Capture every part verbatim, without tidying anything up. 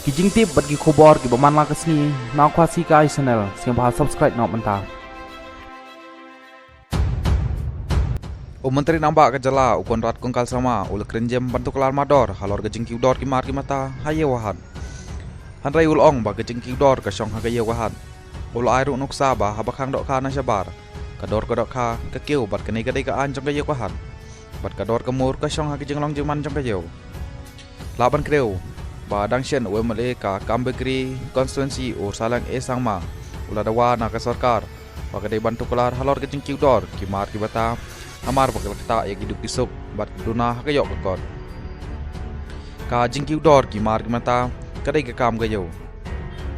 Ki jingtip bad ki khubor kiba man la ka sngi na Khasi Kai Channel, sngewbha subscribe noh mynta. U Myntri Rangbah ka jylla u Conrad Kongkal Sangma u la kren jem ban tuklar mardor halor ka jingkiew dor ki mar ki mata ha Iewkhahat. Hynrei u la ong ba ka jingkiew dor ka shong ha ka Iewkhahat. U la ai ruh nuksa ba haba khang dohkha na shabar, ka dor ka dohkha ka kiew bad kane ka dei ka aiñ jong ka Iewkhahat. Bad ka dor ka mur ka shong ha ka jinglong jingman jong ka Iew. Lah ban kdew ba dang shen u M L A ka Kam Bakri constituency u Saleng A Sangma u la dawa na ka sorkar ba ka dei ban tuklar halor ka jingkiew dor ki mar ki mata, namar ba ka la ktah ïa ki duk ki suk bad ka duna ha ka ïoh ka kot. Ka jingkiew dor ki mar ki mata ka dei ka kam ka Iew.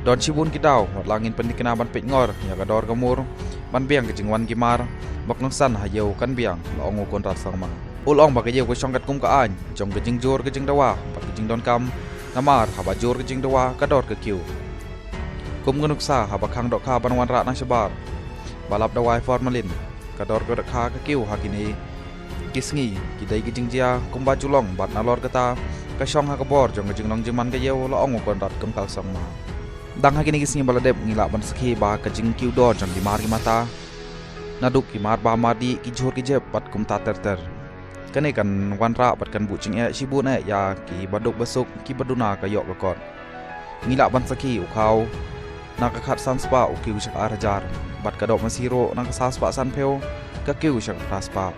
Don shibun ki daw wat la ngin pynthikna ban peit ngor ïa ka dor ka mur ban biang ka jingwan ki mar, ba kongsan ha Iew kan biang, la ong u Conrad Sangma. U la ong ba ka Iew ka shong katkum ka aiñ jong ka jingjur ka jingdawa bad ka jingdonkam, namar haba jur ka jingdawa ka dor ka kiew. Kum ka nuksa haba khang dohkha ban wanrah na shabar ba lap dawai formalin, ka dor ka dohkha ka kiew ha kine ki sngi. Ki dei ki jingjia kumba ju long bad nalor kata ka shong ha ka bor jong ka jinglong jingman ka Iew, la ong u Conrad Kongkal Sangma. Dang ha kine ki sngi ba la dep ngi lah ban sakhi ba ka jingkiew dor jong ki mar ki mata, naduh ki mar bah mar dih, ki jhur ki jep bad kumta ter ter. Kane kan wanrah bad kan buh jingeh shibun eh ïa ki baduk basuk, ki baduna ka ïoh ka kot. Ngi lah ban sakhi u khaw na ka khatsan spah u kiew sha ka ar hajar, bad ka doh masi ruh na ka saw spah sanphew ka kiew sha ka phra spah.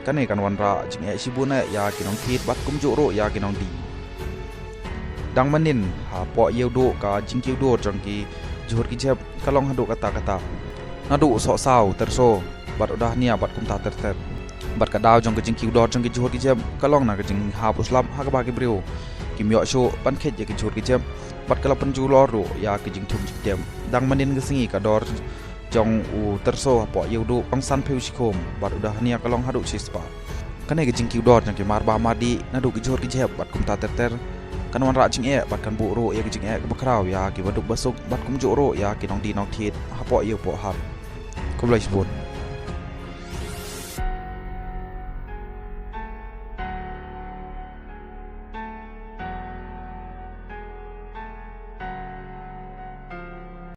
Kane kan wanrah jingeh shibun eh ïa ki nongthied bad kumjuh ruh ïa ki nongdie. Dang mynnin hapoh Iewduh ka jingkiew dor jong ki jhur ki jep ka long haduh katta katta. Naduh u sohsaw, tyrso bad u dahnia bad kumta ter ter. Bad ka daw jong ka jingkiew dor jong ki jhur ki jep ka long na ka jinghap u slap ha kaba ki briew kim ïoh shuh ban kheit ïa ki jhur ki jep, bad ka la pynjulor ruh ïa ki jingthung jingtep. Dang mynnin ka sngi ka dor jong u tyrso hapoh Iewduh ka long sanphew shikhum bad u dahnia ka long haduh shispah. Kane ka jingkiew dor jong ki mar bah mar dih, naduh ki jhur ki jep bad kumta ter ter, kan wanrah jingeh bad kan buh ruh ïa ki jingeh kiba khraw ïa ki baduk basuk bad kumjuh ruh ïa ki nongdie nongthied hapoh Iew Phohhar. Khublei shibun.